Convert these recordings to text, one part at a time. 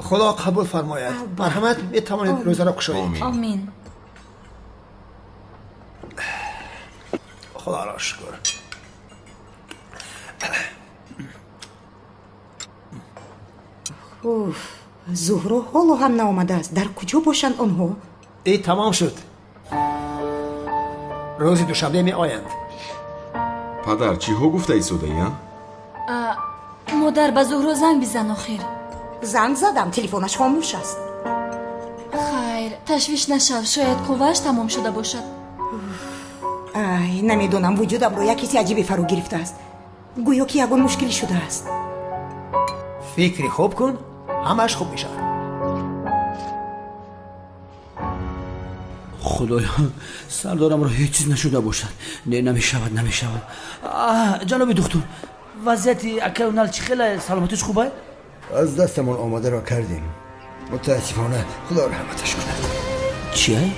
Худо қабул фармояд. Марҳамат, метавонед рӯзаро кушоед. Омин. Худоро шукр. Уф, Зуҳро ҳоло ҳам наомадааст. Дар куҷо бошанд онҳо? Ид тамом шуд. Рӯзи душанбе меоянд. Падар, чиҳо гуфта истодаӣ, а? Модар, ба Зуҳро занг бизан охир. Занг задам, телефонаш хомӯш аст. Хайр, ташвиш нашав, шояд қуввааш тамом шуда бошад. Ай, намедонам, вуҷудамро як ҳисси аҷибе фаро гирифтааст. Гӯё ки ягон мушкилӣ шудааст. Фикри хуб кун, ҳамааш хуб мешавад. Худоё, сардорамро ҳеҷ чиз нашуда бошад. Не, намешавад, намешавад. Ҷаноби духтур, вазъияти акай Унал чӣ хеле? Саломатиш хуб ай? Аз дастамон омадаро кардем. Мутаассифона, Худо раҳматаш кунад. Чи ай?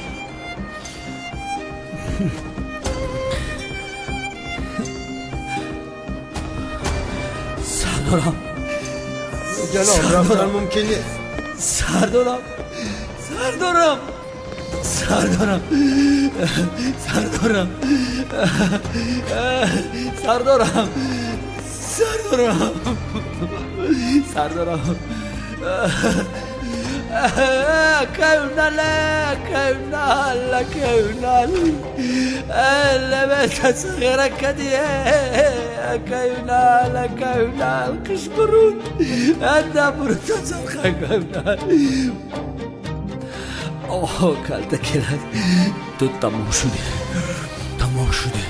Сардорам. Ҷаноб, рафтан мумкин нест. Сардорам, сардорам, сардорам, сардорам, сардорам, сардорам, сардорам. Акай Унал, акай Унал, акай Унал. Лебета сағира кади, акай Унал, акай Унал, қиш бурун. Ада бурун сарха, акай Унал. Оҳ, калта келад. Ту тамом шудӣ, тамом шудӣ.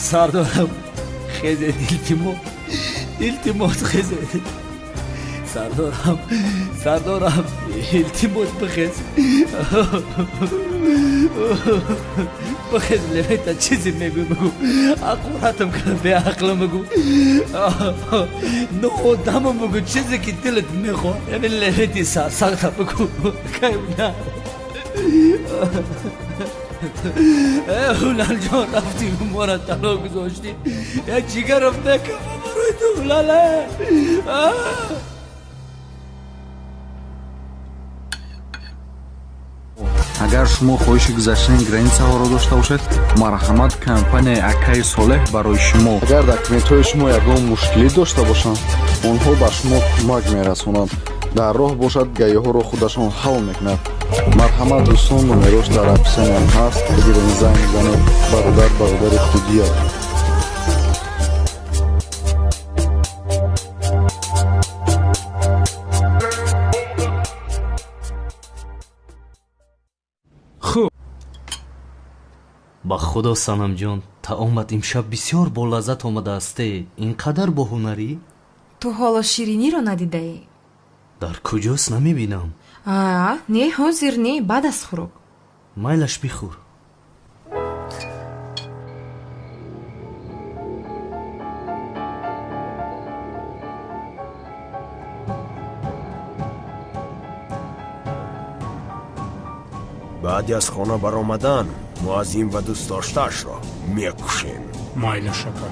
Сардорам, хезед, илтимос, илтимос, хезед. Сардорам, сардорам, илтимос, бихез. Бихез, Левента, чизе мегӯй, бигӯ. Ақуратам кара, беақлам бигӯ. Ноодамам бигӯ, чизе ки дилат мехоҳад. Ҳамин Левенти сарсахта бигӯ. Кай на. Ҳулалҷон, рафтӣ моро тало гузоштӣ. Як ҷигарам мекафа барои ту, Ҳулале. Агар шумо хоҳиши гузаштани границаҳоро дошта бошед, марҳамат, компанияи Акаи Солеҳ барои шумо. Агар документҳои шумо ягон мушкилӣ дошта бошанд, онҳо ба шумо кӯмак мерасонанд. Дар роҳ бошад, гаиҳоро худашон ҳал мекунад. Марҳамат, дӯстон, номерош дар описаниям ҳаст. Бигирен, занг занед. Бародар бародари худия. Ба худо, Санамҷон, таомат имшаб бисёр болаззат омадаасте. Ин қадар боҳунарӣ? Ту ҳоло шириниро надидаӣ. Дар куҷост, намебинам. А, не, ҳозир не, баъд аз хӯрок. Майлаш, бихӯр. Баъди аз хона баромадан мо аз ин ва дӯстдоштаашро мекушем. Майлаш, ака.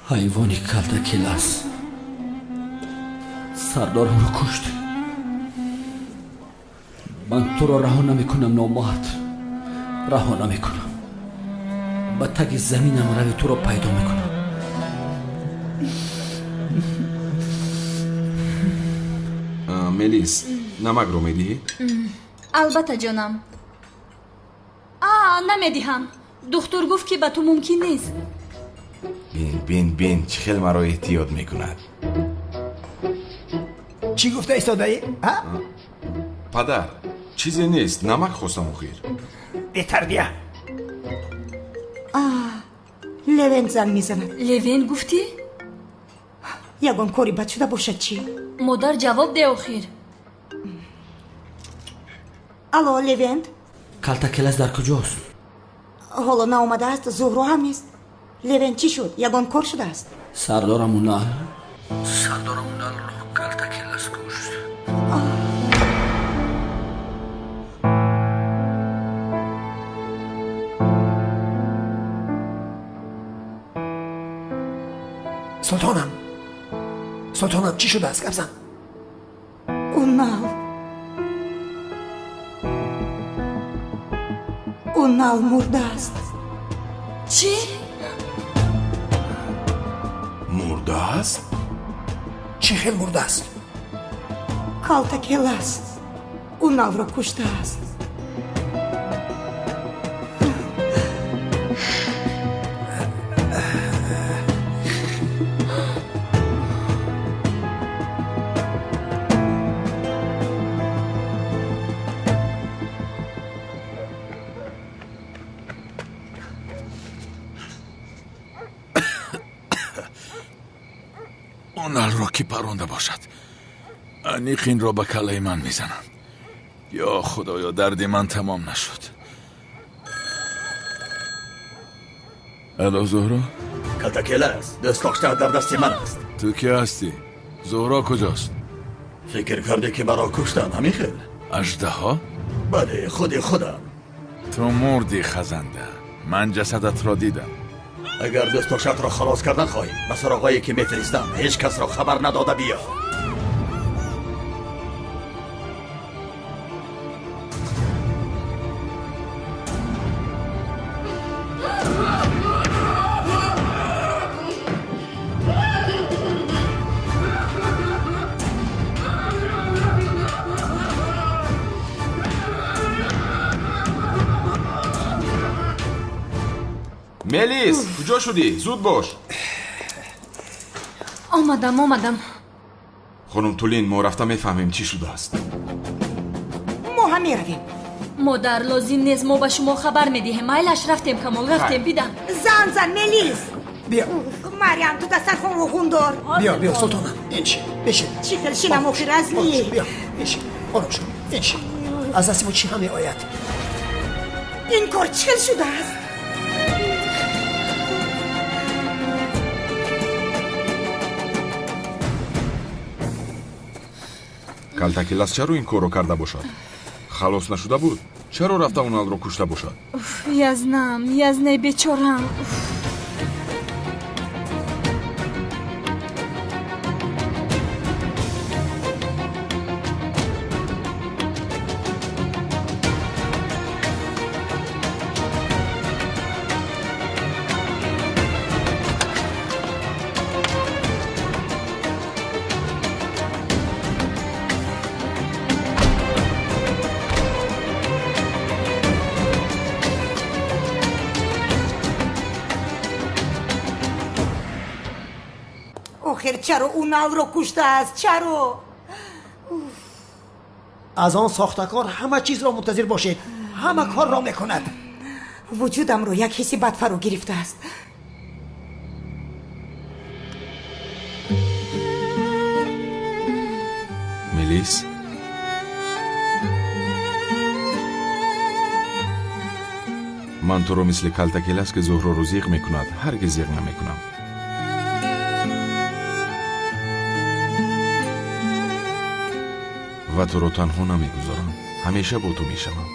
Ҳайвони калтакелас сардорамро кушт. Ман туро раҳо намекунам, номард, раҳо намекунам. Ба таги заминам рави, туро пайдо мекунам. Мелис, намакро медиҳӣ? Албатта, ҷонам. А, намедиҳам. Духтур гуфт, ки ба ту мумкин нест. Бин, бин, бин, чӣ хел маро эҳтиёт мекунад. Чӣ гуфта истодаӣ, а? Падар, чизе нест, намак хостам охир. Бетарбия. Левент занг мезанад. Левент гуфтӣ? Ягон кори бад шуда бошад чӣ? Модар, ҷавоб де охир. Алло, Левент. Калтакелас дар куҷост? Ҳоло наомадааст, Зуҳро ҳам нест. Левент, чӣ шуд? Ягон кор шудааст? Сардорам Унал, сардорам Уналро калтакелас кушт. Султонам, султонам, чӣ шудааст? Гап зан. Унал, Унал мурдааст. Чӣ? Мурдааст? Чӣ хел мурдааст? Калтакелас Уналро куштааст. Уналро ки паронда бошад, аниқ инро ба каллаи ман мезананд. Ё худоё, дарди ман тамом нашуд. Алло, Зуҳро? Калтакелас, дӯстдоштаат дар дасти ман аст. Ту кӣ ҳастӣ? Зуҳро куҷост? Фикр кардӣ, ки маро куштанд, ҳамин хел? Аждаҳо? Бале, худи худам. Ту мурдӣ, хазанда. Ман ҷасадатро дидам. Агар дӯстдоштаатро халос кардан хоҳӣ, ба суроғҳое ки мефиристам ҳеҷ касро хабар надода биё. Мелис, куҷо шудӣ? Зуд бош. Омадам, омадам. Хонум Тулин, мо рафта мефаҳмем, чӣ шудааст. Мо ҳам меравем. Модар, лозим нест, мо ба шумо хабар медиҳем. Майлаш, рафтем, Камол, рафтем, бидам. Зан, зан, Мелис. Биё. Мариам, ту дастархонро хун дор. Биё, биё, султонам, иншин, бишин. Чӣ хел шинам охир, Азми? Биё, бишин, ором шав, иншин. Аз дасти мо чӣ ҳам меояд? Ин кор чӣ хел шудааст? Калтакелас чаро ин корро карда бошад? Халос нашуда буд? Чаро рафта Уналро кушта бошад? Язнам, язнай бечорам. Охир чаро Уналро куштааст? Чаро? Аз он сохтакор ҳама чизро мунтазир бошед, ҳама корро мекунад. Вуҷудамро як ҳисси бад фаро гирифтааст. Мелис, ман туро мисли Калтакелас, ки Зуҳроро зиқ мекунад, ҳаргиз зиқ намекунам. Ва туро танҳо намегузорам, ҳамеша бо ту мешавам.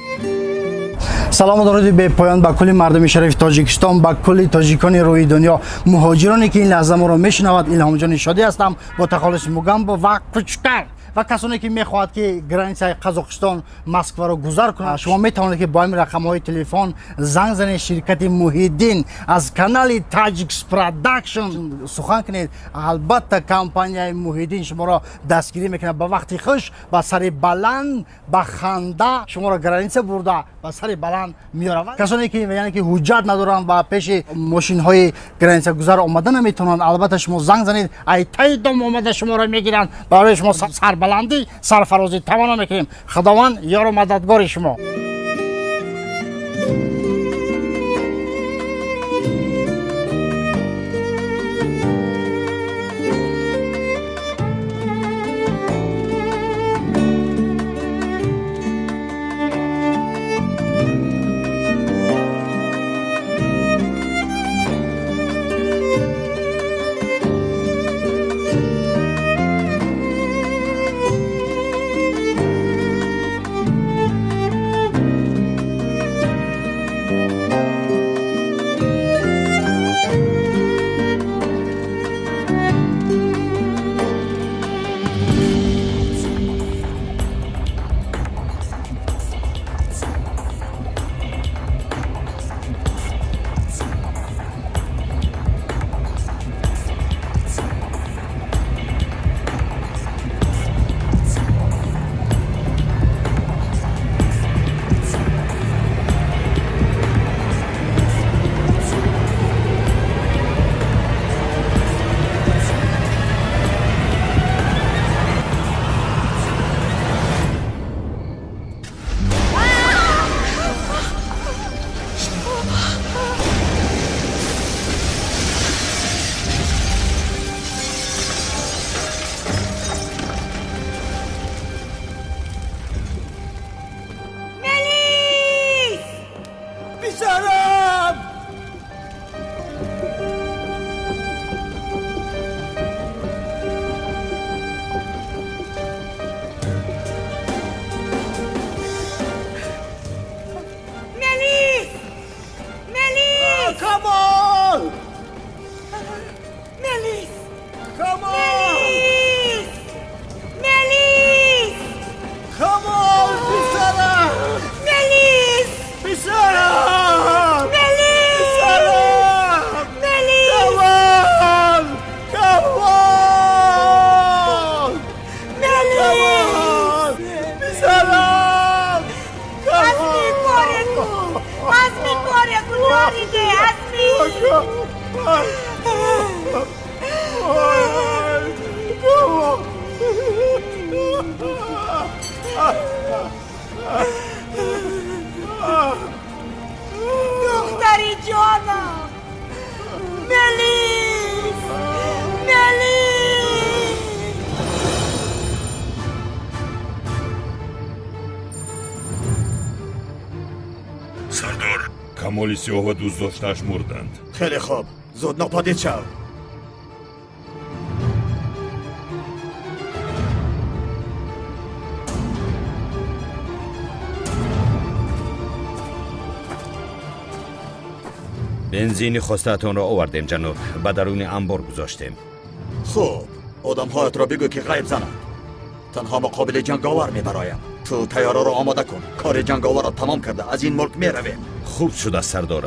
Салому дуруди бепоён ба кулли мардуми шарифи Тоҷикистон, ба кулли тоҷикони рӯи дунё, муҳоҷироне ки ин лаҳза моро мешунавад. Илҳомҷони Шодӣ ҳастам бо тахаллуси Мугамбо ва Кучкар ва касоне ки мехоҳад ки границаи Қазоқистон Москваро гузар кунад, шумо метавонед ки бо ҳамин рақамҳои телефон занг занед. Ширкати Муҳиддин аз канали Таҷикс Продакшн сухан кунед. Албатта, компанияи Муҳиддин шуморо дастгирӣ мекунад. Ба вақти хуш, ба сари баланд, ба ханда шуморо граница бурда, ба сари баланд меоравад. Касоне ки, яъне ки ҳуҷҷат надоранд ва пеши мошинҳои границагузар омада наметавонанд, албатта, шумо занг занед, ай таи дом омада шуморо мегиранд. Барои шумо сарбаландӣ, сарфарозӣ таманно мекунем. Худованд ёру мададгори шумо. Азми коре гузориде, Азми! Духтари ҷонам! Мелис! Мелис! Сардор, Камоли Сиёҳ ва дӯстдоштааш мурданд. Хеле хуб, зуд нопадид шав. Бензини хостаатонро овардем, ҷаноб, ба даруни анбор гузоштем. Хуб, одамҳоятро бигӯ, ки ғайб зананд. Танҳо муқобили ҷанговар мебароям. Ту тайёраро омода кун. Кори ҷанговарро тамом карда аз ин мулк меравем. Хуб шуда, сардор.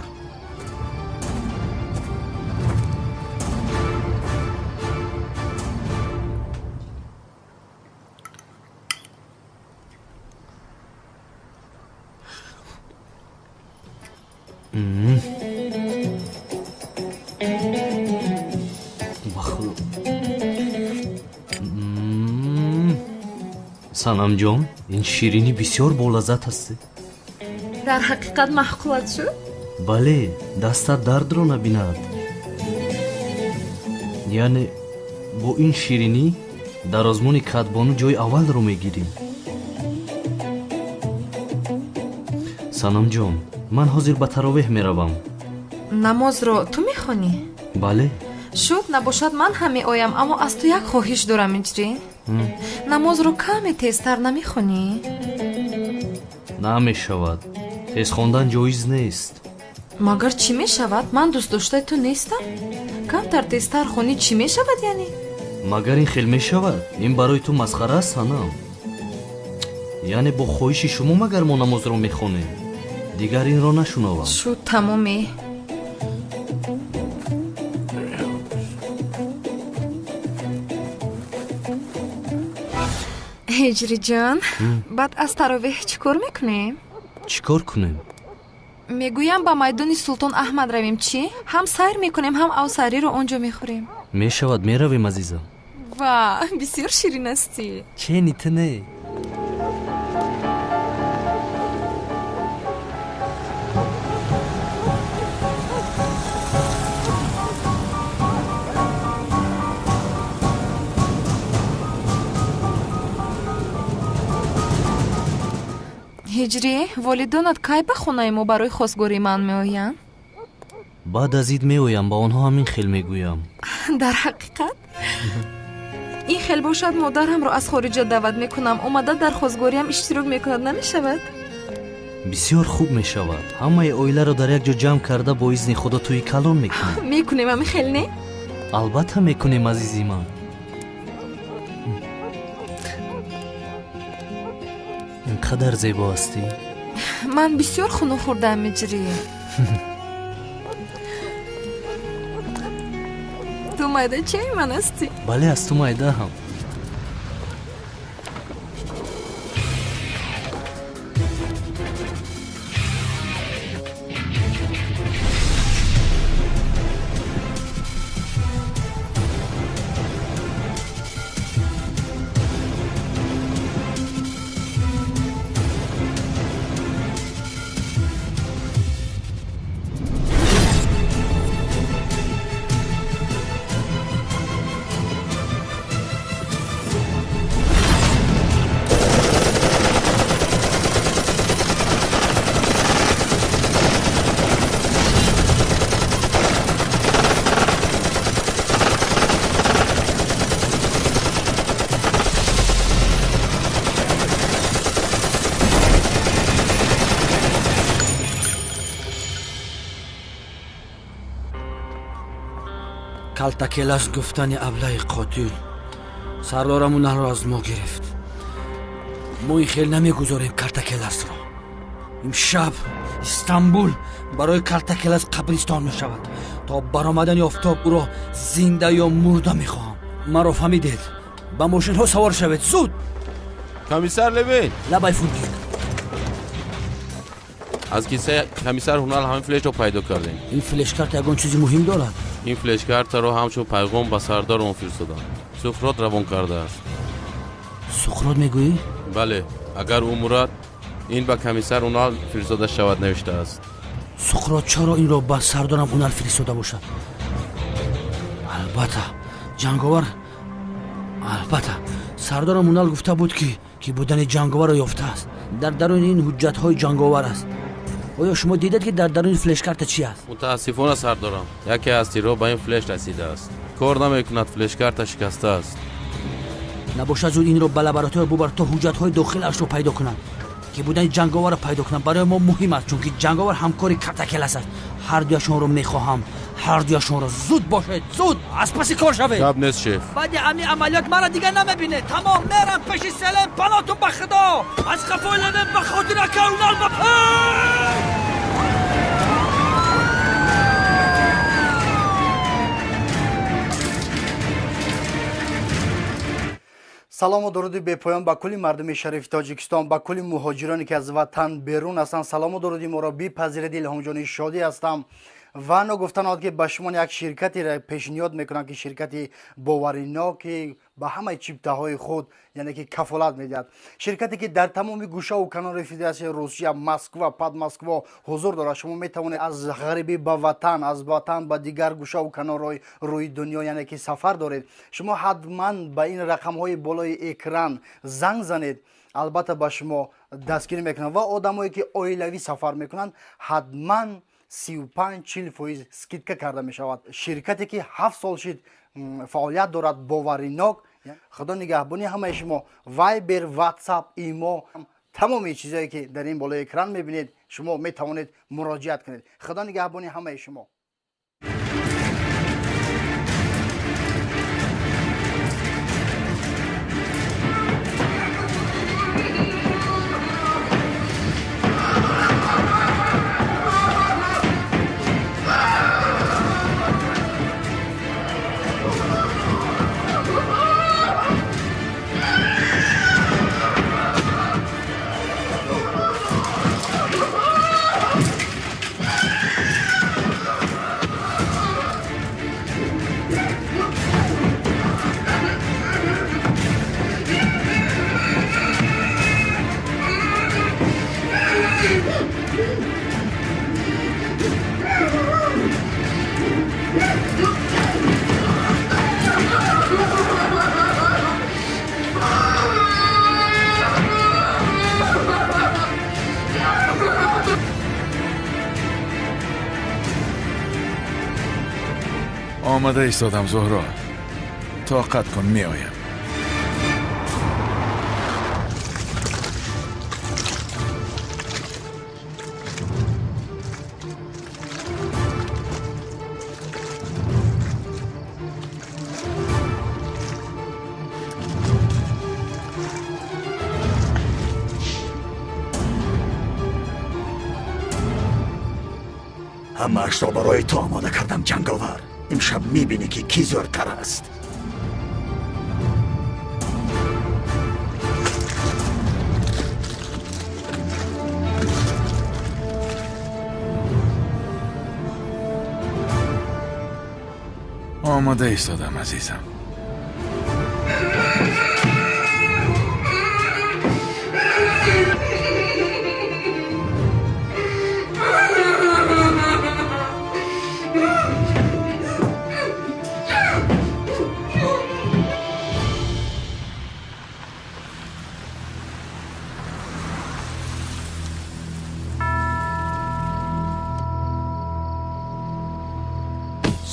Санамҷон, ин ширинӣ бисёр болаззат аст. Дар ҳақиқат маъқулат шуд? Бале, дастат дардро набинад. Яъне бо ин ширинӣ дар озмуни кадбону ҷои аввалро мегирӣ. Санамҷон, ман ҳозир ба таровеҳ меравам. Намозро ту мехонӣ? Бале. Шуд, набошад ман ҳам меоям, аммо аз ту як хоҳиш дорам, Иҷрӣ. Намозро каме тезтар намехонӣ? Намешавад. Тез хондан ҷоиз нест. Магар чӣ мешавад? Ман дӯстдоштаи ту нестам? Камтар тезтар хонӣ чӣ мешавад, яъне? Магар ин хел мешавад? Ин барои ту масхара аст, Санам. Яъне бо хоҳиши шумо магар мо намозро мехонем? Дигар инро нашунавам. Шуд, тамоме. Ҳиҷриҷон, баъд аз таровеҳ чӣ кор мекунем? Чӣ кор кунем? Мегӯям ба майдони Султон Аҳмад равем, чӣ? Ҳам сайр мекунем, ҳам авсариро он ҷо мехӯрем. Мешавад, меравем, азизам. Ва, бисёр ширин ҳастӣ. Чени ту не. Ҳиҷрӣ, волидонат кай ба хонаи мо барои хостгории ман меоянд? Баъд аз ид меоям, ба онҳо ҳамин хел мегӯям. Дар ҳақиқат? Ин хел бошад, модарамро аз хориҷа даъват мекунам. Омада дар хостгориам иштирок мекунад, намешавад? Бисёр хуб мешавад. Ҳамаи оиларо дар як ҷо ҷамъ карда бо изни Худо тӯи калон мекунем. Мекунем, ҳамин хел не? Албатта мекунем, азизи ман. Ин қадар зебо ҳастӣ. Ман бисёр хунук хӯрдаам, Иҷрӣ. Ту майдачаи ман ҳастӣ? Бале, аз ту майдаам. Калтакелас гуфтани аблаи қотил сардорамонро аз мо гирифт. Мо ин хел намегузорем Калтакеласро. Имшаб Истанбул барои Калтакелас қабристон мешавад. То баромадани офтоб ӯро зинда ё мурда мехоҳам. Маро фаҳмидед? Ба мошинҳо савор шавед, зуд! Комиссар Левин! Лабай, Фунгик. Аз кисаи комиссар Ҳунал ҳамин флешро пайдо кардем. Ин флешкарта ягон чизи муҳим дорад? Ин флешкартаро ҳамчун пайғом ба сардор он фирстодам. Суқрот равон кардааст. Суқрот мегӯӣ? Бале, агар ӯ мурад, ин ба комиссар Унал фиристода шавад навиштааст. Суқрот чаро инро ба сардорам Унал фиристода бошад? Албатта, ҷанговар, албатта, сардорам Унал гуфта буд, ки будани ҷанговарро ёфтааст. Дар даруни ин ҳуҷҷатҳои ҷанговар аст. Оё шумо дидед, ки дар даруни флешкарта чи аст? Мутаассифона, сардорам, яке аз тирҳо ба ин флеш расидааст. Кор намекунад, флешкарта шикастааст. Набошад, зуд инро ба лаборатория бубар, то ҳуҷҷатҳои дохилашро пайдо кунанд. Ки будани ҷанговарро пайдо кунанд барои мо муҳим аст, чунки ҷанговар ҳамкори Картакелас аст. Ҳар дуяшонро мехоҳам, ҳар дуяшонро. Зуд бошед, зуд аз паси кор шавед. Гап нест, шеф. Баъди ҳамин амалиёт маро дигар намебинед. Тамом, мерам пеши Селем. Паноҳтон ба Худо. Аз қафои Левен ба хотир ака Унал ба пай. Салому дуруди бепоён ба кулли мардуми шарифи Тоҷикистон, ба кулли муҳоҷироне, ки аз ватан берун ҳастанд. Салому дуруди моро бипазиред. Илҳомҷони Шодӣ ҳастам ва ногуфта наояд, ки ба шумо як ширкатеро пешниҳод мекунам, ки ширкати боваринок, ки ба ҳамаи чиптаҳои худ, яъне ки кафолат медиҳад. Ширкате, ки дар тамоми гӯшаву канори Федератсияи Русия, Москва, Подмосква ҳузур дорад. Шумо метавонед аз ғарибӣ ба ватан, аз ватан ба дигар гӯшаву канорҳои рӯи дунё, яъне ки сафар доред. Шумо ҳатман ба ин рақамҳои болои экран занг занед, албатта ба шумо дастгирӣ мекунанд. Ва одамое, ки оилавӣ сафар мекунанд, ҳатман 35-40% скидка карда мешавад. Ширкате, ки 7 сол шид фаъолият дорад, боваринок. Худо нигаҳбони ҳамаи шумо. Вайбер, Ватсап, Имо, тамоми чизое, ки дар ин болои экран мебинед, шумо метавонед муроҷиат кунед. Худо нигаҳбони ҳамаи шумо. Омада истодам, Зуҳро. Тоқат кун, меоям. Ҳамаашро барои ту омода кардам, ҷанговар. Имшаб мебинӣ, ки кӣ зӯртар аст. Омода истодам, азизам.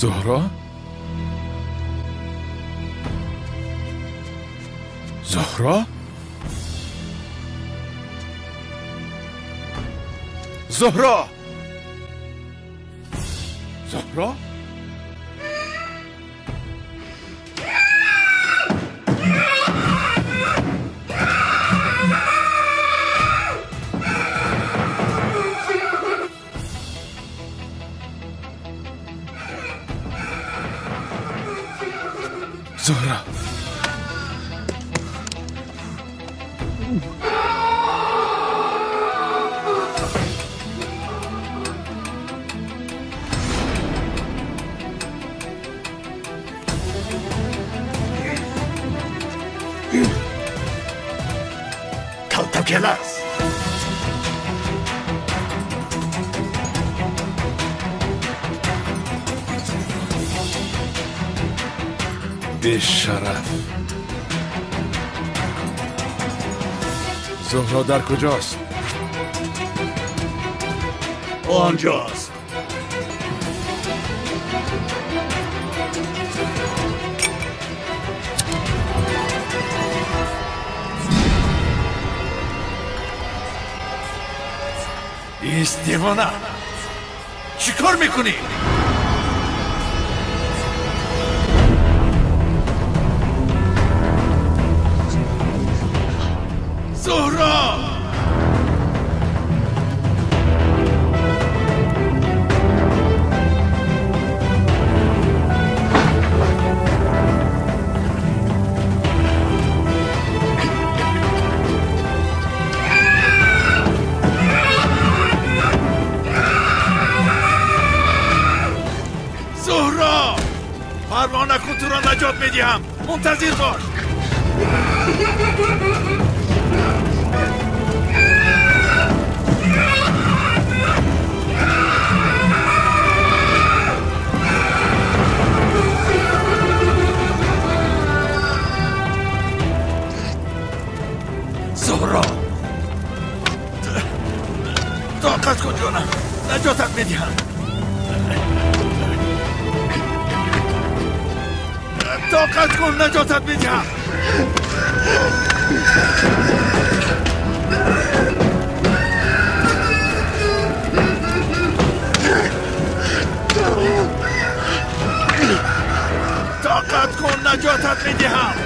Зуҳро? Зуҳро? Зуҳро! Зуҳро? Зуҳра! Калтакелас. Бешараф. Зуҳро дар куҷост? Онҷост. Ист, девона! Чӣ кор мекунӣ? Зуҳро! Зуҳро! Парво накун, туро наҷот медиҳам. Мунтазир бош. Зуҳро! Тоқат кун ҷонам, наҷотат медиҳам. Тоқат кун, наҷотат медиҳам. Тоқат кун, наҷотат медиҳам.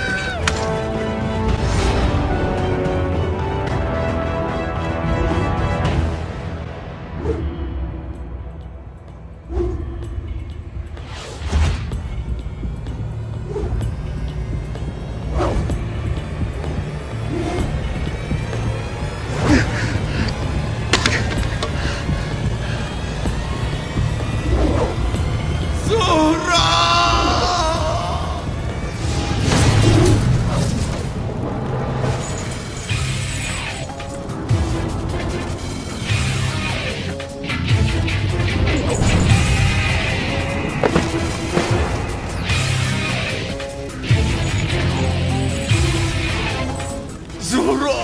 Зуҳро!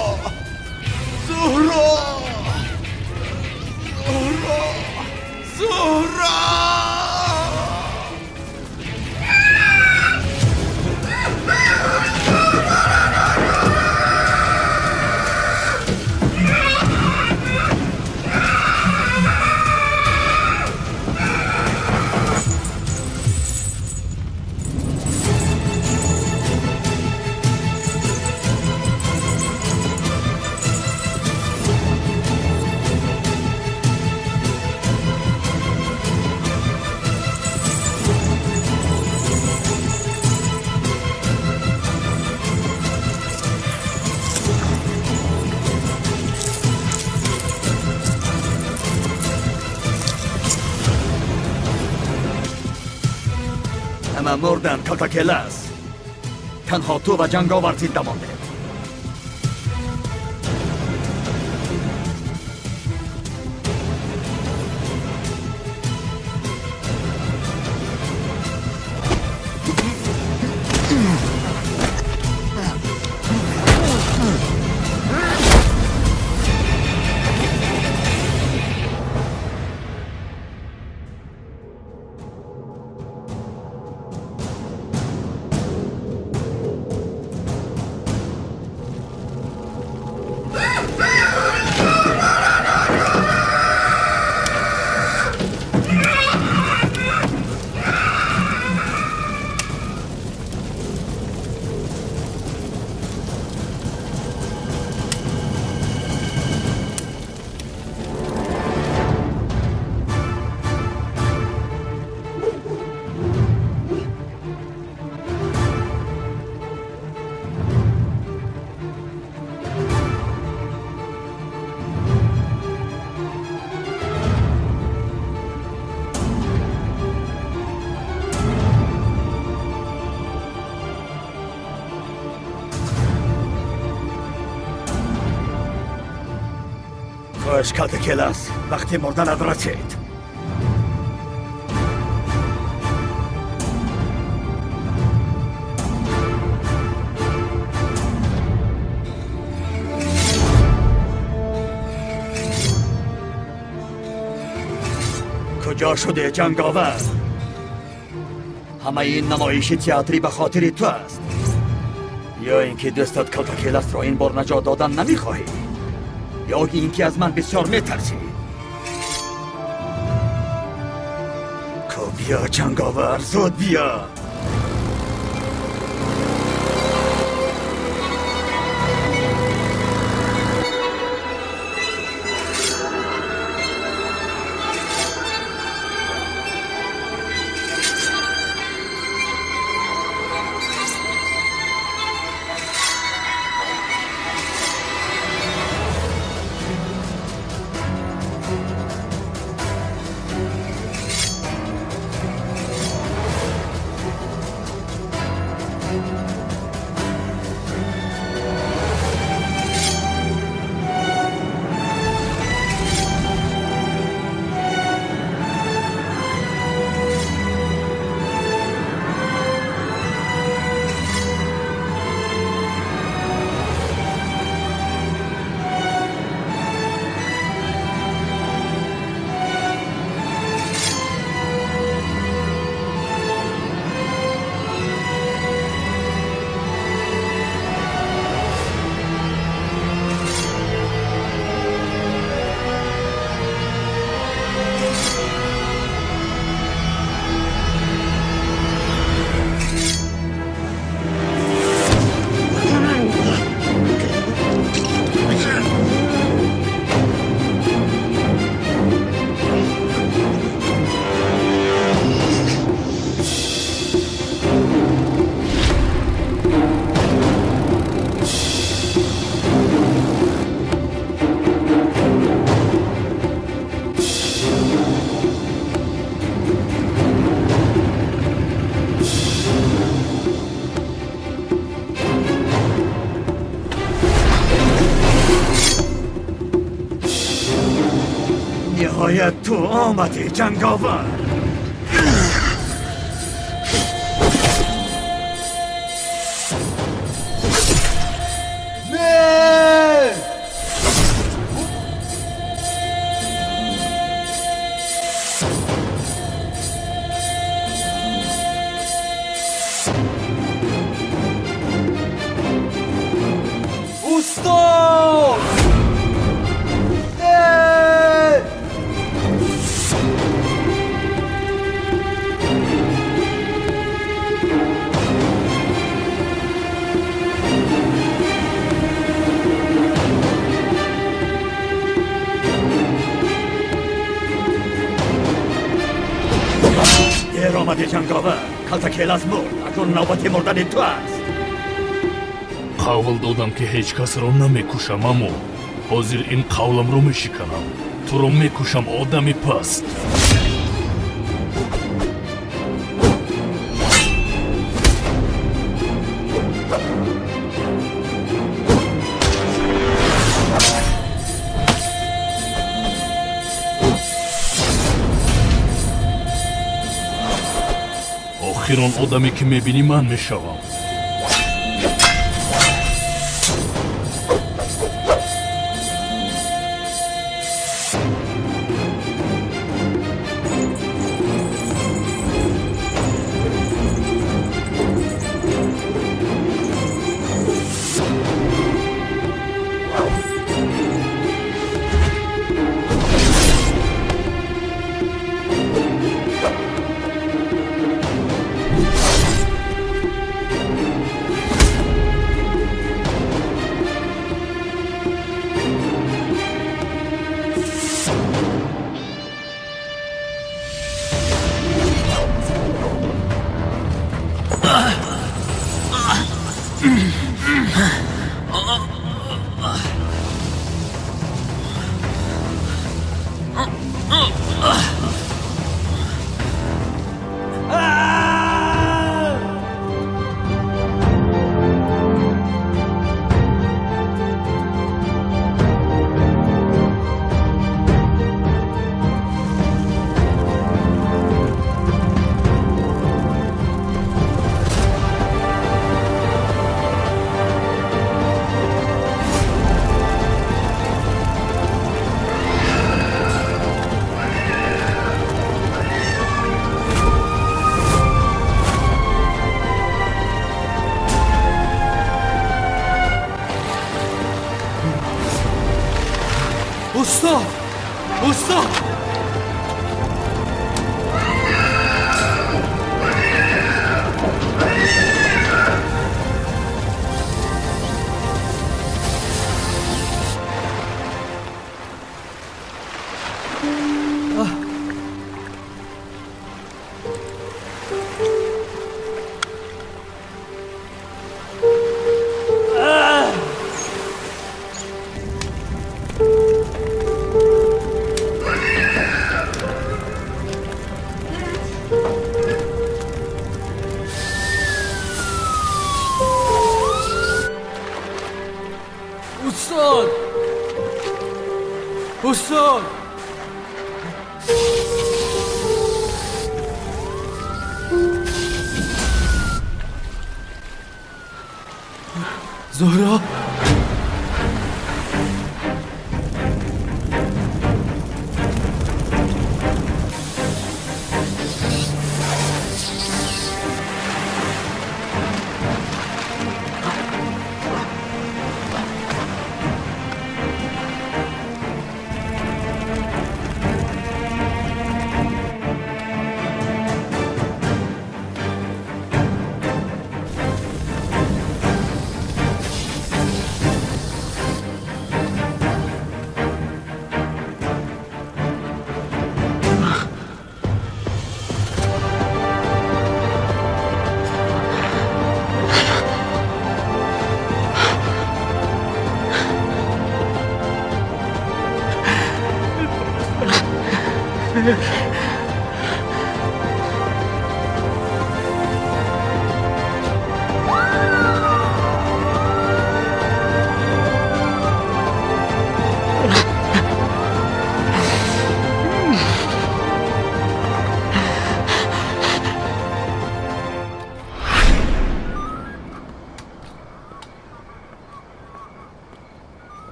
Зуҳро! Зуҳро! Зуҳро! Ҳама мурданд, Калтакелас. Танҳо ту ва ҷанговар зинда мондед. Бош, Калтакелас, вақти мурданат расид. Куҷо шуде, ҷанговар? Ҳамаи ин намоиши театрӣ ба хотири ту аст. Ё ин ки дӯстат Калтакеласро ин бор наҷот додан намехоҳӣ, ё ин ки аз ман бисёр метарсӣ. Ко биё, ҷанговар, зуд биё. Ниҳоят ту омадӣ, ҷанговар. Устод! Дер омадӣ, ҷанговар. Калтакелас мурд, акнун навбати мурдани ту аст. Қавл додам, ки ҳеҷ касро намекушам, аммо ҳозир ин қавламро мешиканам. Туро мекушам, одами паст. Охир он одаме, ки мебинӣ, ман мешавам. Устод! Устод! Устод! Устод! Зуҳро!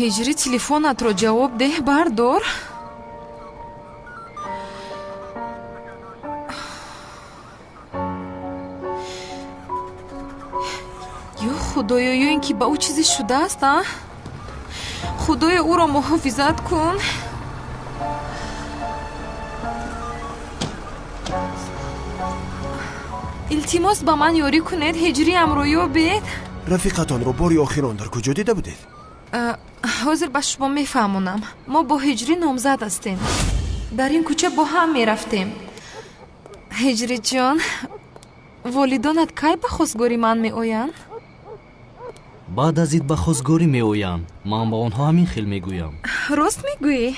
Ҳиҷрӣ, телефонатро ҷавоб деҳ, бардор. Ё худоё, ё ин ки ба ӯ чизе шудааст, а? Худоё, ӯро муҳофизат кун. Илтимос, ба ман ёрӣ кунед, ҳиҷриамро ёбед. Рафиқатонро бори охирон дар куҷо дида будед? Ҳозир ба шумо мефаҳмонам. Мо бо ҳиҷрӣ номзад ҳастем. Дар ин кӯча бо ҳам мерафтем. Ҳиҷриҷон, волидонат кай ба хостгорӣ ман меоянд? Баъд аз ид ба хостгорӣ меоянд. Ман ба онҳо ҳамин хел мегӯям. Рост мегӯӣ?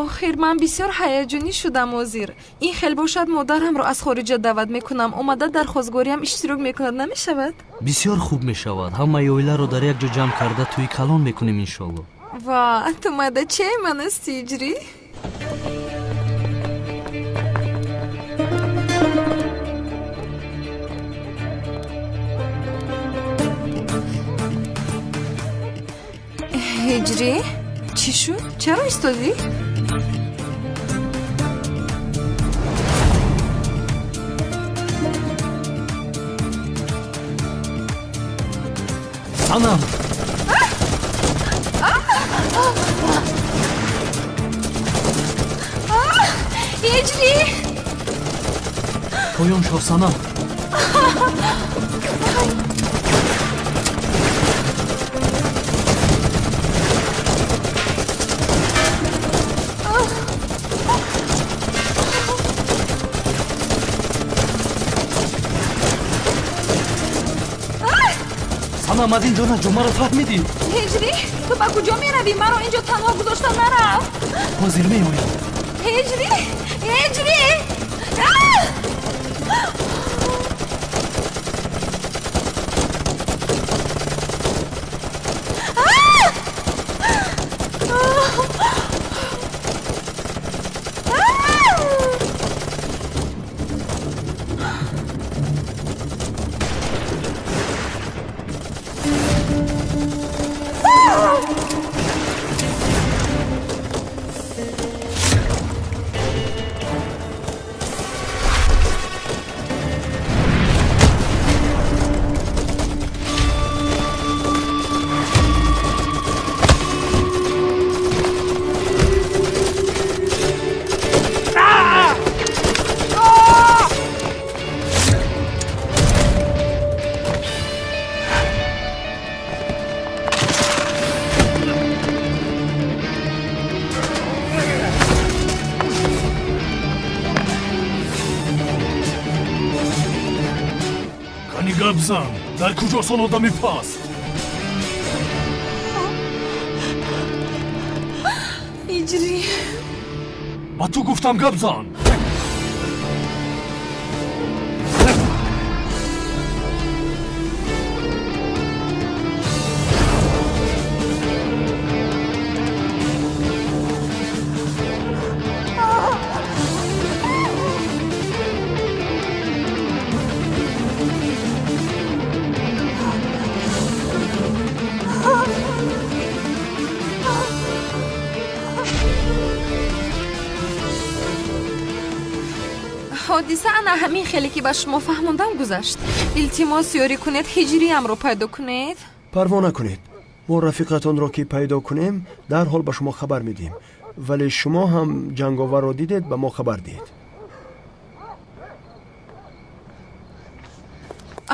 Охир ман бисёр ҳаяҷонӣ шудам ҳозир. Ин хел бошад, модарамро аз хориҷа даъват мекунам. Омада дар хостгориам иштирок мекунад, намешавад? Бисёр хуб мешавад. Ҳамаи оиларо дар як ҷо ҷамъ карда тӯи калон мекунем, иншолло. Ва ту мадачаи ман ҳасти, Ҳиҷрӣ. Ҳиҷрӣ, чӣ шуд? Чаро истодӣ? Санам! Ҳиҷрӣ! Поён шав, Санам! Санам, аз ин ҷо наҷо, маро фаҳмидӣ? Ҳиҷрӣ, ту ба куҷо меравӣ? Маро ин ҷо танҳо гузошта нарав. Ҳозир меоям. Ҳиҷрӣ, ҳиҷрӣ! зан, дар куҷост он одами паст? Ҳиҷрӣ, ба ту гуфтам гап зан. Ҳодиса ана ҳамин хеле ки ба шумо фаҳмондам гузашт. Илтимос, ёрӣ кунед, ҳиҷриямро пайдо кунед. Парво накунед, мо рафиқатонро ки пайдо кунем, дарҳол ба шумо хабар медиҳем. Вале шумо ҳам ҷанговарро дидед, ба мо хабар диҳед.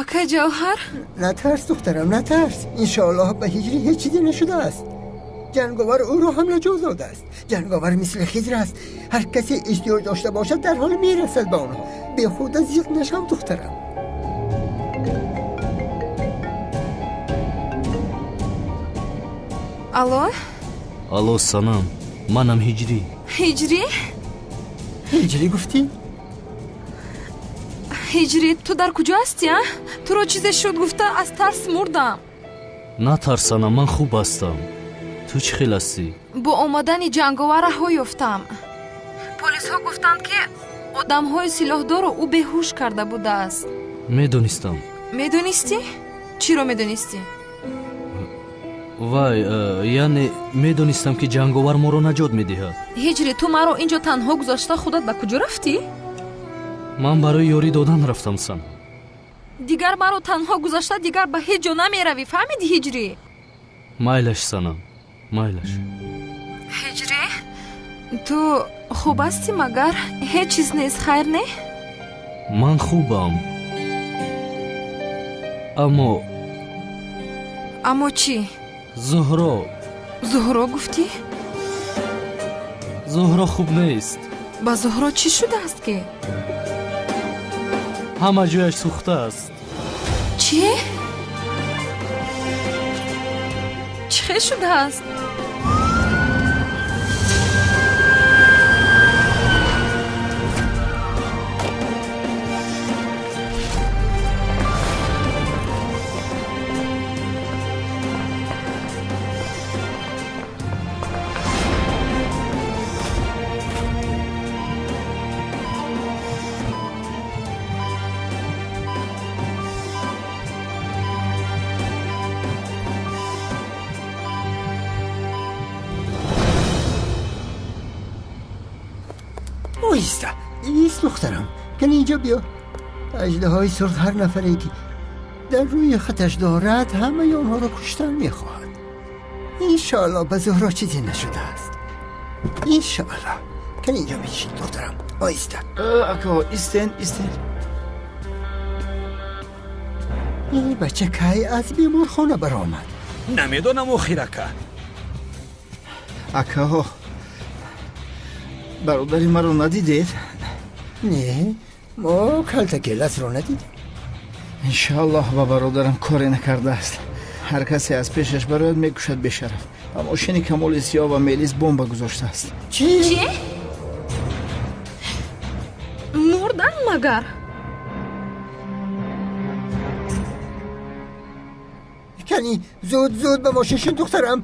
Акай Ҷавҳар? Натарс, духтарам, натарс. Иншоаллоҳ ба ҳиҷрӣ ҳеҷ чизе нашудааст. Ҷанговар ӯро ҳам наҷот додааст. Ҷанговар мисли Хизр аст. Ҳар касе эҳтиёҷ дошта бошад, дарҳол мерасад ба онҳо. Бехуда зиқ нашав, духтарам. Алло? Алло, Санам, манам Ҳиҷрӣ. Ҳиҷрӣ? Ҳиҷрӣ гуфтӣ? Ҳиҷрӣ, ту дар куҷо ҳастӣ, а? Туро чизе шуд гуфта аз тарс мурдам. Натарс, Санам, ман хуб ҳастам. Ту чӣ хел ҳастӣ? Бо омадани ҷанговар раҳо ёфтам. Полисҳо гуфтанд, ки одамҳои силоҳдорро ӯ беҳуш карда будааст. Медонистам. Медонистӣ? Чиро медонистӣ? Вай, яъне медонистам, ки ҷанговар моро наҷот медиҳад. Ҳиҷрӣ, ту маро инҷо танҳо гузошта худат ба куҷо рафтӣ? Ман барои ёрӣ додан рафтам, Санам. Дигар маро танҳо гузошта дигар ба ҳеҷ ҷо намеравӣ, фаҳмидӣ, Ҳиҷрӣ? Майлаш, Санам, майлаш. Ҳиҷрӣ, ту хуб ҳастӣ магар? Ҳеҷ чиз нест, хайр не? Ман хубам, аммо Аммо чӣ? Зуҳро. Зуҳро гуфтӣ? Зуҳро хуб нест. Ба Зуҳро чӣ шудааст ки? Ҳама ҷояш сӯхтааст. Чӣ? Чӣ хел шудааст? ایستا ایست دخترم، کن اینجا بیا. اژدهای سرخ هر نفری که در روی خطش دارد همه آنها را کشتن میخواهد. انشاءالله به زهرا چیزی نشده است. انشاءالله. کن اینجا بشین دخترم، آیستا. اکا ایستن ایستن. این بچه کی از بیمارخانه برآمد؟ نمیدونم охир ака. Акаҳо, бародари маро надидед? Не, мо калтакеласро надидем. Иншоаллоҳ ба бародарам коре накардааст. Ҳар касе аз пешаш барояд мекушад бешараф. Ба мошини Камоли Сиёҳ ва Мелис бомба гузоштааст. Чӣ? Чӣ? Мурдан магар? Кани зуд зуд ба мошин шин духтарам,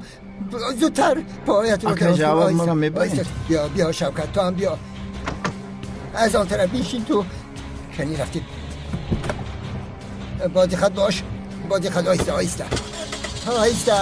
зудтар پایت رو ака دراز کن. جواد آیستا. مرا میبرید؟ آیستا. بیا بیا شوکت، تو هم بیا از آن طرف بیشین تو. کنی رفتیم، با دقت باش، با دقت. آیستا آیستا آیستا.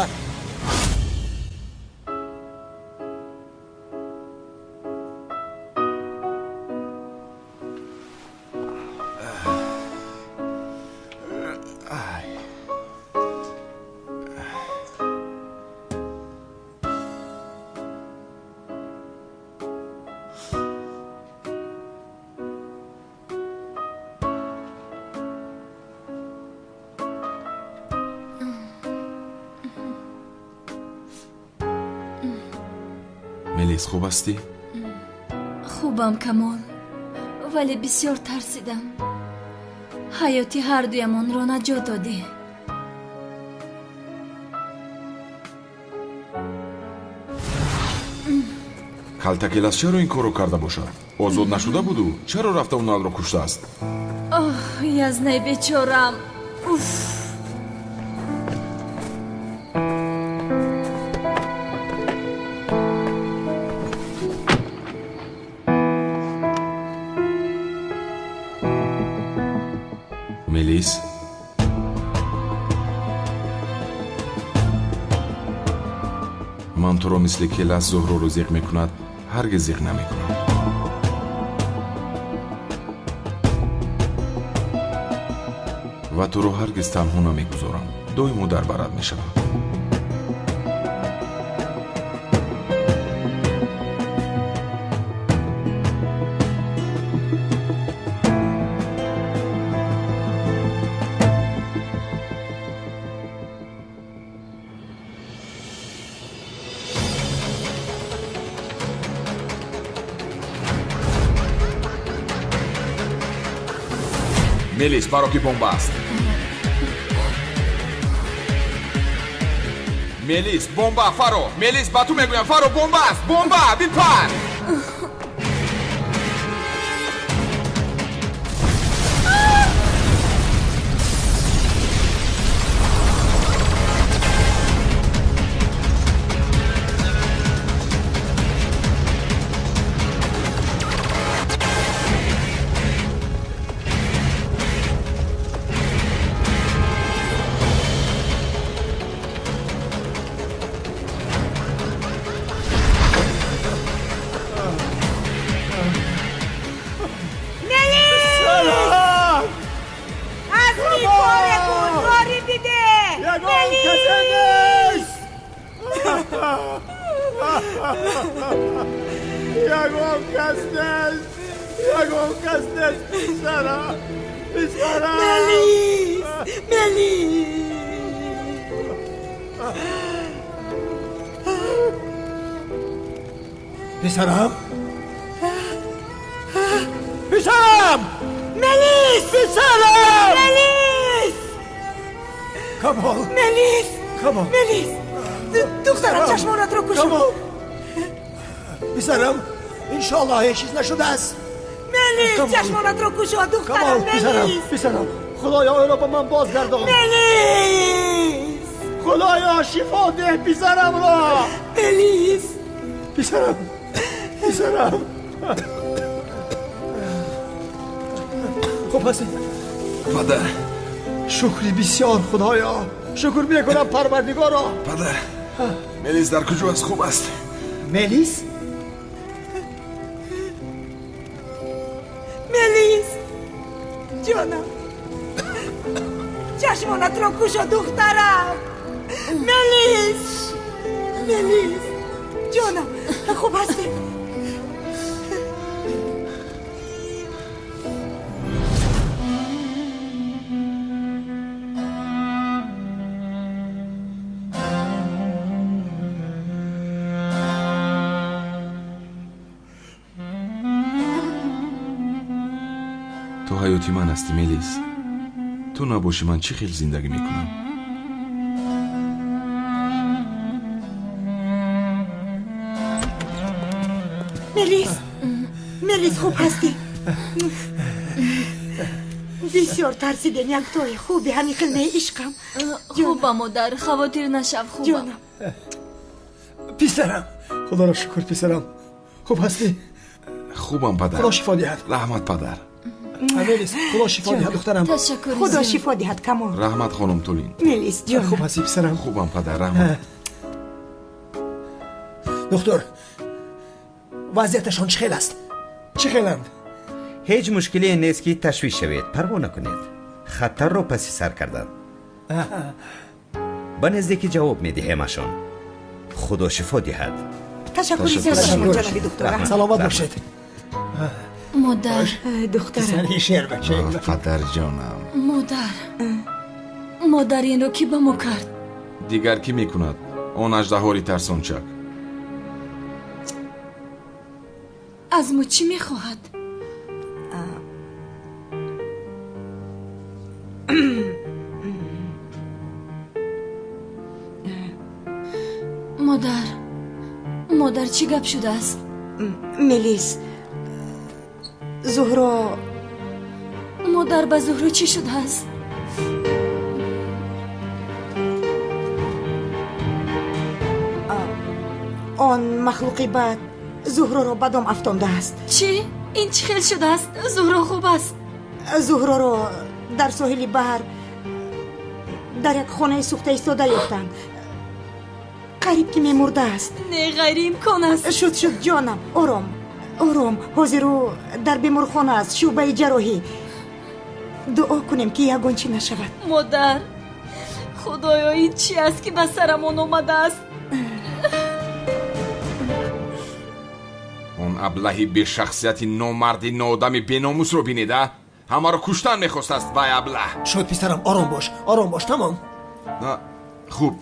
Мелис, хуб ҳастӣ? Хубам, Камол, вале бисёр тарсидам. Ҳаёти ҳардуямонро наҷот додӣ. Калтакелас чаро ин корро карда бошад? Озод нашуда буду? Чаро рафта Уналро куштааст? Оҳ, язнаи бечорам. Уф! Мелис? Ман туро мисли Келас Зуҳроро зиқ мекунад, ҳаргиз зиқ намекунам. Ва туро ҳаргиз танҳо намегузорам. Доимо дар барат мешавам. Мелис, маро ки бомба аст. Мелис, бомба, фаро. Мелис, ба ту мегӯям, фаро, бомба аст, бомба, бипар. Ягон кас нест, ягон кас нест, писарам, писарам. Мелис, Мелис. Писарам, писарам, Мелис, писарам, Мелис. Камол, Мелис, Камол, Мелис. Духтарам, чашмонатро кушо. Камол. Писарам, иншоаллоҳ ҳеҷ чиз нашудааст. Мелис, чашмонатро кушо, духтарам, Мелис. Писарам, писарам, худоё ӯро ба ман бозгардон. Мелис, худоё шифо деҳ писарамро. Мелис, писарам, писарам. Хуб ҳастӣ? Падар. Шукри бисёр, худоё. Шукр мекунам Парвардигоро. Падар, Мелис дар куҷо аст? Хуб аст? Мелис? Мелис, ҷонам, чашмонатро кушо, духтарам. Мелис, Мелис, ҷонам, хуб ҳастӣ? Ту ҳаёти ман ҳастӣ, Мелис. Ту набошӣ, ман чӣ хел зиндагӣ мекунам? Мелис, Мелис, хуб ҳастӣ? Бисёр тарсидем, яктои хуби ҳамин хел меишқам. Хубам, модар, хавотир нашав, хубам. Ҷонам. Писарам, худоро шукр, писарам. Хуб ҳастӣ? Хубам, падар. Худо шифо диҳад. Раҳмат, падар. Мелис, худо шифо диҳад, духтарам. Ташаккур. Худо шифо диҳад, Камол. Раҳмат, хонум Тулин. Мелис, ҷон. Хуб ҳастӣ, писарам? Хубам, падар, раҳмат. Доктор, вазъияташон чӣ хел аст? Чӣ хеланд? Ҳеҷ мушкиле нест ки ташвиш шавед, парво накунед. Хатарро паси сар карданд. Ба наздикӣ ҷавоб медиҳемашон. Худо шифо диҳад. Ташаккури зиёд шумо, ҷаноби доктор. Саломат бошед. Модар, духтарам. Писари шербача. Падарҷонам. Модар, модар, инро кӣ ба мо кард? Дигар кӣ мекунад? Он аждаҳори тарсончак. Аз мо чӣ мехоҳад? Модар, модар, чӣ гап шудааст? Мелис, Зуҳро. Модар, ба Зуҳро чӣ шудааст? Он махлуқи бад Зуҳроро ба дом афтондааст. Чӣ? Ин чӣ хел шудааст? Зуҳро хуб аст? Зуҳроро дар соҳили баҳр дар як хонаи сӯхта истода ёфтанд. Қариб ки мемурдааст. Не, ғайриимкон аст. Шуд, шуд, ҷонам, ором, ором. Ҳозир ӯ дар беморхона аст, шӯъбаи ҷарроҳӣ. Дуо кунем, ки ягон чӣ нашавад. Модар, худоё, ин чӣ аст, ки ба сарамон омадааст? Он аблаҳи бешахсияти номарди ноодами беномусро бинед, а? Ҳамаро куштан мехостааст вай аблаҳ. Шуд, писарам, ором бош, ором бош, тамом. Хуб,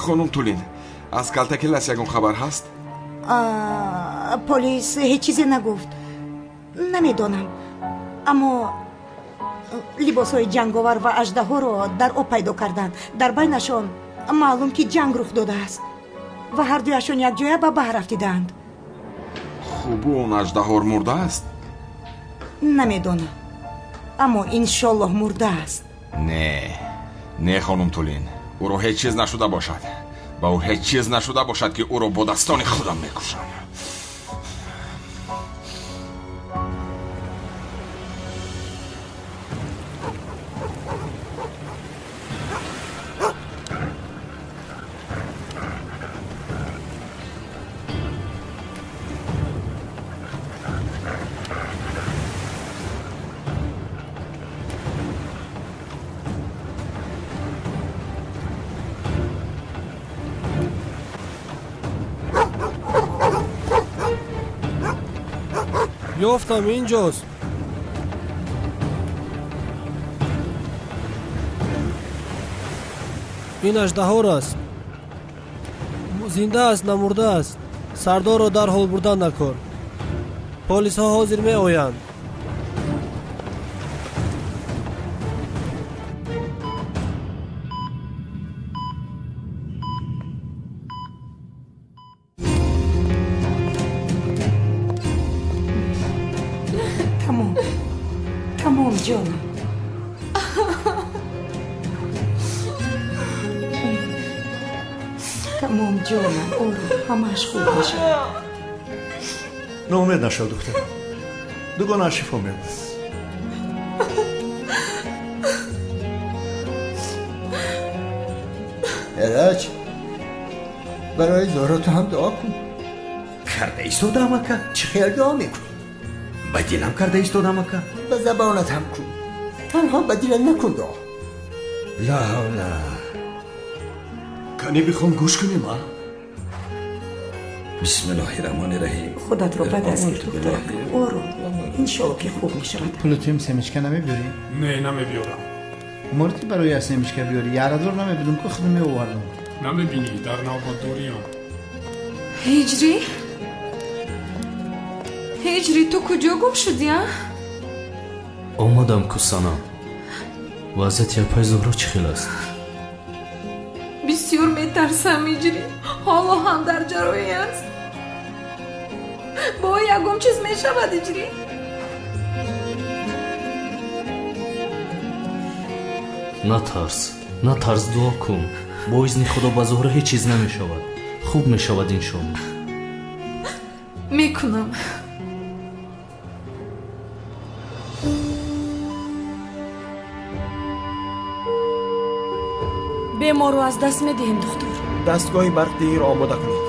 хонум Тулин, аз Калтакелас ягон хабар ҳаст? Полис ҳеҷ чизе нагуфт. Намедонам, аммо либосҳои ҷанговар ва аждаҳоро дар об пайдо карданд. Дар байнашон маълум, ки ҷанг рух додааст ва ҳардуяшон якҷоя ба баҳр афтидаанд. Хуб, он аждаҳор мурдааст? Намедонам, аммо иншоллоҳ мурдааст. Не, не, хонум Тулин, ӯро ҳеҷ чиз нашуда бошад. Ба ӯ ҳеҷ чиз нашуда бошад, ки ӯро бо дастони худам мекушам. Ёфтам, инҷост. Ин аждаҳор аст. Зинда аст, намурда аст. Сардорро дарҳол бурдан дар кор. Полисҳо ҳозир меоянд. Тамом, тамом, ҷонам. Тамом, ҷонам, ором, ҳамааш хуб мешавад. Ноумед нашав, духтарам, дугонааш шифо меёбад. Эраҷ, барои Зуҳро ту ҳам дуо кун. Карда истодаам, ака. Чӣ хел дуо мекунӣ? Ба дилам карда истодам, ака. Ба забонат ҳам кун, танҳо ба дилат накун дуо. Ла ҳавла. Кани бихон, гӯш кунем, а? Бисмиллоҳи раҳмони раҳим. Худатро ба даст гир, духтарак, ором, иншолло, ки хуб мешавад. Пули туим семечка намебиёрӣ? Не, намебиёрам. Морти барои я семечка биёрӣ, ярадор намебидум ку, худам меовардам. Намебинӣ, дар навбатдориам. Ҳиҷрӣ, ҳиҷрӣ, ту куҷо гум шудӣ, а? Омадам ку, санам. Вазъияти апаи Зуҳро чӣ хел аст? Бисёр метарсам, ҳиҷрӣ. Ҳоло ҳам дар ҷарроҳӣ аст. Бо ягон чиз мешавад, ҳиҷрӣ? Натарс, натарс, дуо кун. Бо изни Худо ба Зуҳро ҳеҷ чиз намешавад. Хуб мешавад, иншолло. Мекунам. Беморро аз даст медиҳем, духтур. Дастгоҳи барқдиҳиро омода кунед.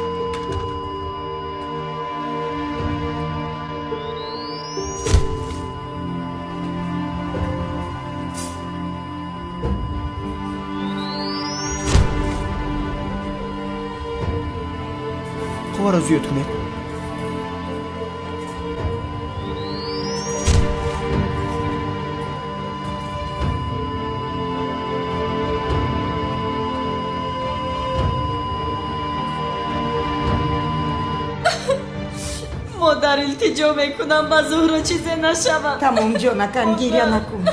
Қувваро зиёд кунед. Модар, илтиҷо мекунам, ба Зуҳро чизе нашавад. Тамом, ҷонакам, гиря накун,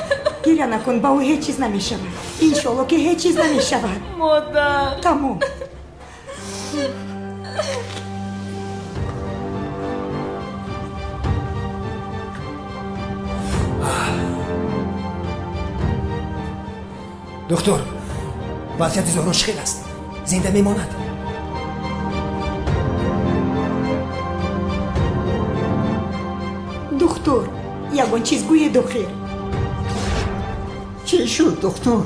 гиря накун, ба ӯ ҳеҷ чиз намешавад. Иншолло, ки ҳеҷ чиз намешавад. Модар. Тамом. Доктор, вазъияти Зуҳро чӣ хел аст? Зинда мемонад? Духтур, ягон чиз гӯед охир. Чӣ шуд, духтур?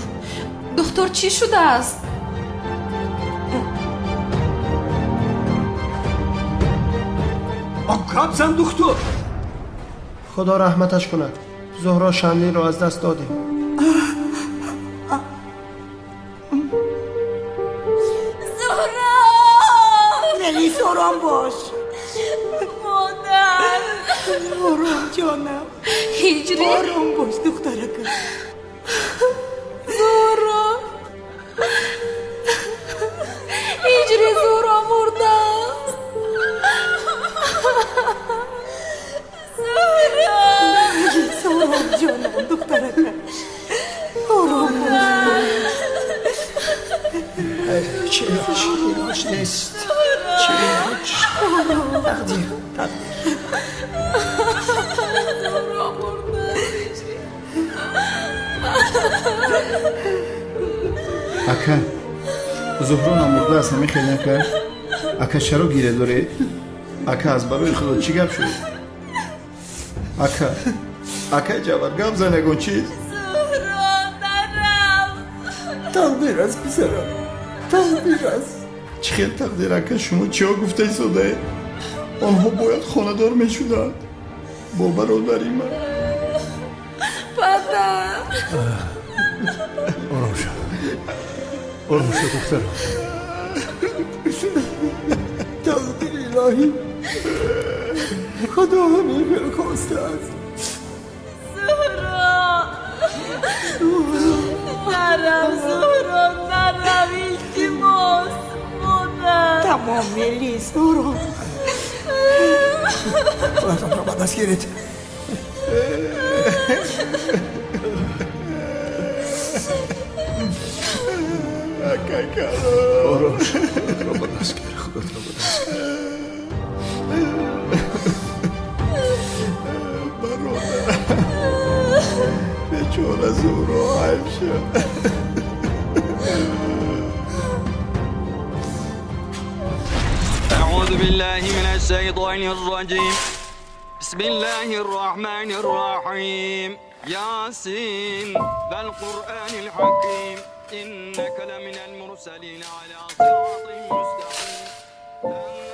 Духтур, чӣ шудааст? Гап зан, духтур. Худо раҳматаш кунад. Зуҳро Шанлиро аз даст додем. Зуҳро! Мелис, ором бош. Модар! Ором, ҷонам. Ҳиҷри! Ором бош, духтаракам. Зуҳро! Ҳиҷри, Зуҳро мурдааст. Зуҳро! Мелис, ором, ҷонам, духтаракам. Ором бош. Чӣ илоҷ нест? Чӣ илоҷ? Тақдир, тақдир. Зуҳро мурдааст. Ака, Зуҳро намурдааст, ҳамин хел нака? Ака, чаро гиря доред? Ака, аз барои Худо чӣ гап шуд? Ака, акай Ҷавҳар, гап зан ягон чиз. Зуҳро, нарав. Тақдир аст, писарам, тақдир аст. Чӣ хел тақдир, ака? Шумо чиҳо гуфта истодаед? Онҳо бояд хонадор мешуданд бо бародари ман. Падар! Ором шав, ором шав, духтарам. Тақдири илоҳӣ, Худо ҳамин хел хостааст. Зуҳро! Нарав, Зуҳро, нарав, илтимос, модар. Тамом, Мелис, ором. Худатонро ба даст гиред. Акай калон. Ором шав, худатро ба даст гир, худатро ба даст гир. Бародар, бечора Зуҳро айб шуд. أعوذ بالله من الشيطان الرجيم. بسم الله الرحمن الرحيم. ياسين والقرآن الحكيم. إنك لمن المرسلين على صراط مستقيم.